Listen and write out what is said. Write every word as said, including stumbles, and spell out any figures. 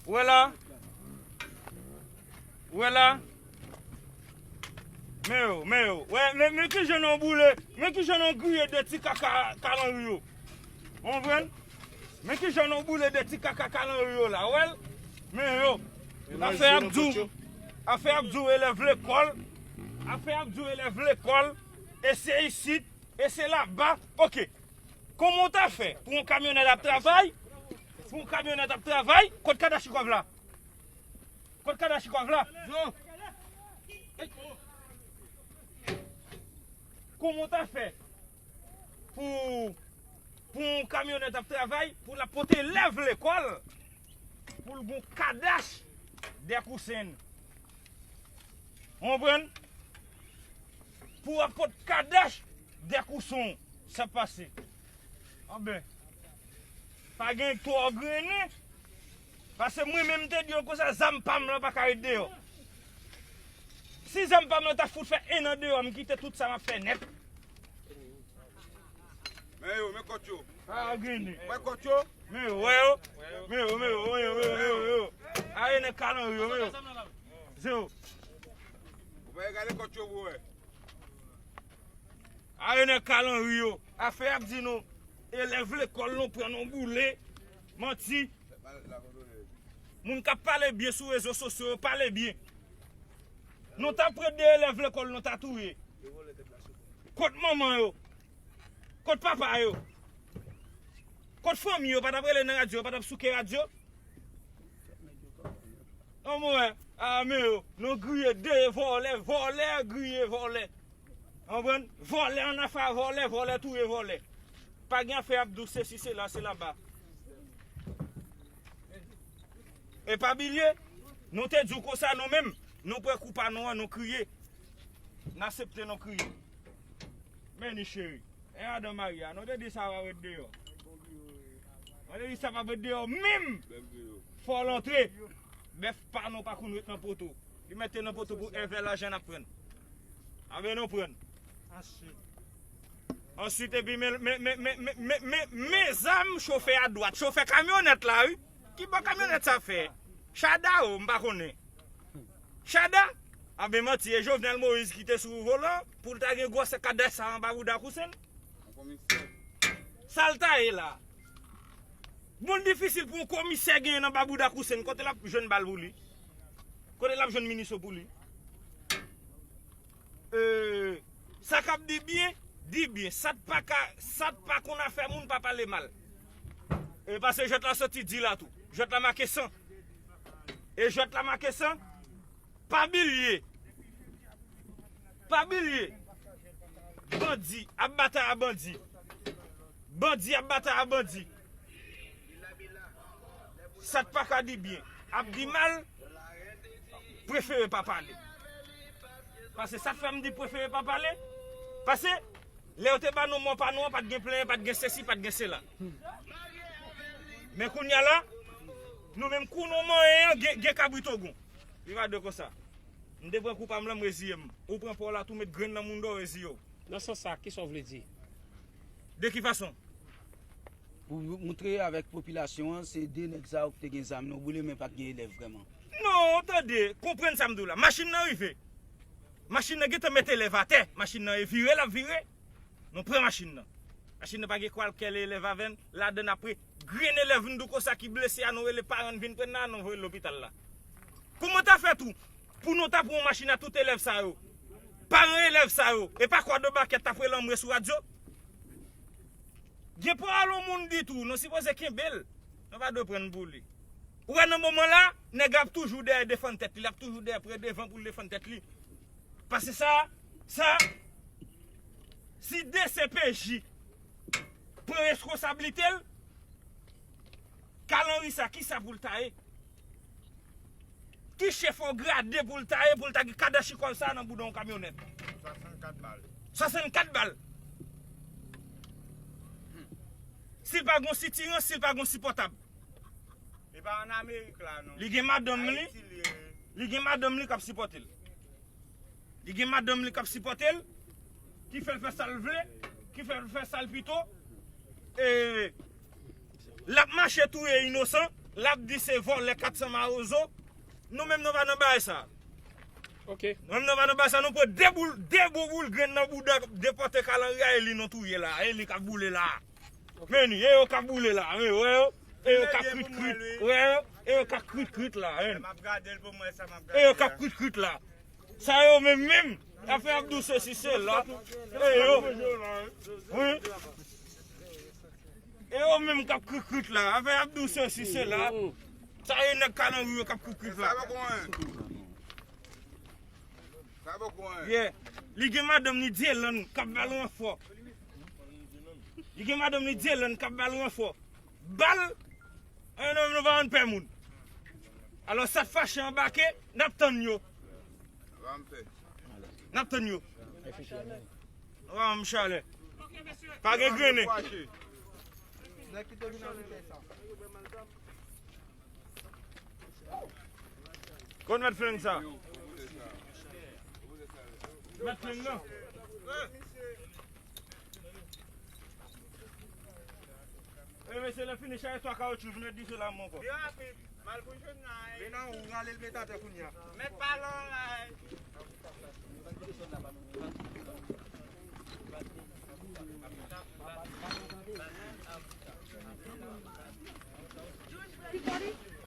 Ou wè la? Ou wè la? Men yo, men yo. Wè, men, men kijan nou boule, men kijan nou griye de ti kaka kalanri yo. Ou konprann? Men kijan nou boule de ti kaka kalanri yo la. Ou wè l? Men yo. Afè ap di w, afè ap di w elèv lekòl. Afè ap di w elèv lekòl. E se isit, e se laba. Oke. Kòman w ta fè pou yon kamyonèt ap travay? Pou yon kamyonèt ap travay? Kot Kadachnikov la? Kot Kadachnikov la? Kòman w ta fè pou, pou yon kamyonèt ap travay, pou l ap pote elèv lekòl, pou l gon kadach dèkousen? Ou konprann? Pou w ap pot kadach dèkousen, sa pase. Anben, pa gen twò grennen. Paske mwen menm te di yo konsa, zam pa m lan pa ka ret deyò. Si zam pa m lan ta fout fè en an deyò, m kite tout sa m ap fè nèt. Men yo, men kòt yo. Pa grennen. Men kòt yo. Men yo, wè yo. Men yo, men yo, men yo, men yo, men yo, men yo. Aye nèg kalanri yo, men yo. Zewo. Ou pa gade kòt yo pou wè. Aye nèg kalanri yo. Afè ap di nou, elèv lekòl nou pran nou boule. Manti. Moun k ap pale byen sou rezo sosyo yo, pale byen. Nou ta pran de elèv lekòl nou ta touye. Kot manman yo? Kot papa yo? Kot fanmi yo? Pa t ap rele nan radyo, yo pa t ap souke radyo? An mwen, a men yo, nou griye de vòlè, vòlè griye vòlè. Konprann? Vòlè ann afè a vòlè, vòlè touye vòlè. Pa gen afè ap di w sesi, sela, se laba. E pa bliye, nou te di w konsa nou menm, nou pran kou pa nou an, nou kriye. N aksepte nou kriye. Men ni cheri, e adan Maria, nou te di sa va ret deyò. Nou te di sa va ret deyò menm. Fò l antre. Bèf pa nou pa konn ret nan poto. Li mete nan poto pou èvè lajan n ap pran. Anben nou pran. Answit, epi men, men, men zam chofè a dwat. Chofè kamyonèt la, wi. Ki bò kamyonèt sa fè? Chada o, m pa konnen. Chada? Anben manti, e Jovenel Moïse ki te sou volan pou l ta gen gwòsè kadach sa anba bouda kousen l? Sa l ta ye la? Bon, l difisil pou yon komisè genyen anba bouda kousen l, kote l ap jwenn bal pou li? Kote l ap jwenn minis yo pou li? E, sa k ap di byen, di byen. Sa t pa ka, sa t pa konn afè moun, pa pale mal. E paske jwèt la soti di la tou. Jwèt la make san. E jwèt la make san. Pa bliye. Pa bliye. Bandi ap batay a bandi. Bandi ap batay a bandi. Sa t pa ka di byen ap di mal, prefere pa pale. Paske sa k fè m di prefere pa pale, paske lè yo te ba nou mò pa nou an, pa t gen plenyen, pa t gen sesi, pa t gen sela. Men kounye a la, nou menm kou nou manyen an, gen, gen kabrit ogon. Li va de konsa. M te pran kou pa m lan, m reziye m. Ou pran pa w la tou, met grenn nan moun dò, reziye w. Nan sans sa, kisa w vle di? De ki fason? Pou moutre avèk popilasyon an, se de nèg sa yo ki te gen zam nan boule, men pa t gen elèv vrèman. Non, tande, konprann sa m di w la. Machin nan rive. Machin nan gentan met elèv atè. Machin nan e vire, l ap vire. Nou pran machin nan. Machin nan pa gen kwalkèl elèv avè n ladan l, apre grenn elèv n di w konsa ki blese a, nou rele paran n vin pran nan, nou voye l lopital la. Kòman w ta fè tou pou nou ta pran yon machin a tout elèv sa yo? Paran elèv sa yo, e pa kwa de bakèt t ap rele anmwe sou radyo? Gen pawòl yon moun di tou, nou sipoze kenbe l. Nou pa dwe pran n pou li. Ou wè nan moman la, nèg la ap toujou dèyè defann tèt li, l ap toujou dèyè pran devan pou l defann tèt li. Paske sa, sa, si D C P J pran reskonsablite l, kalanri sa, kisa pou l ta ye? Ki chèf o grade pou l ta ye, pou l ta gen kadachikòv sa nan bouda yon kamyonèt? Swasannkat bal. Swasannkat bal. Si l pa gon sitirans, si l pa gon sipòtab. E pa ann Amerik la, non. Li gen madanm li. Ayiti li ye. Li gen madanm li k ap sipòte l. Li gen madanm li k ap sipòte l, ki fè l fè sa l vle, ki fè l fè sa l pito. E l ap mache touye inosan, L ap di se vòlè kat san mawozo. Nou menm nou pa nan bagay sa. Ok. Nou menm nou pa nan bagay sa, nou pran de boul, de gwo boul grenn nan bouda depòte Kalanri a, e li nou touye la, e li k ap boule la. Men li, e yo k ap boule la, men wè yo, e yo k ap krit krit, wè yo, e yo k ap krit krit la, men. E yo k ap krit krit la. Sa yo menm menm, afè Abdou sesi sela, e yo, wi. E yo menm k ap krit krit la, afè Abdou sesi sela. Sa yo nèg Kalanri yo k ap krit krit la. Sa pa konyen. Sa pa konyen. Yeah. Li gen madanm ni Dylan k ap ba l ranfò. Li gen madanm ni Dylan k ap ba l ranfò. Ba l, e nou menm nou pa konn pè moun. Alò sa k fache anbake, n ap tann yo. N ap tann yo. N ap tann yo. N ap tann yo. N ap tann yo. Pa gen grennen. Konn mèt flenn sa. Mèt flenn nan. E mesye, lè fini chaje twa kawotchou, vin mèt dife la ankò. Mal pou jwenn la. Vin nan ou rale l met atè kounye a. Mèt balon la.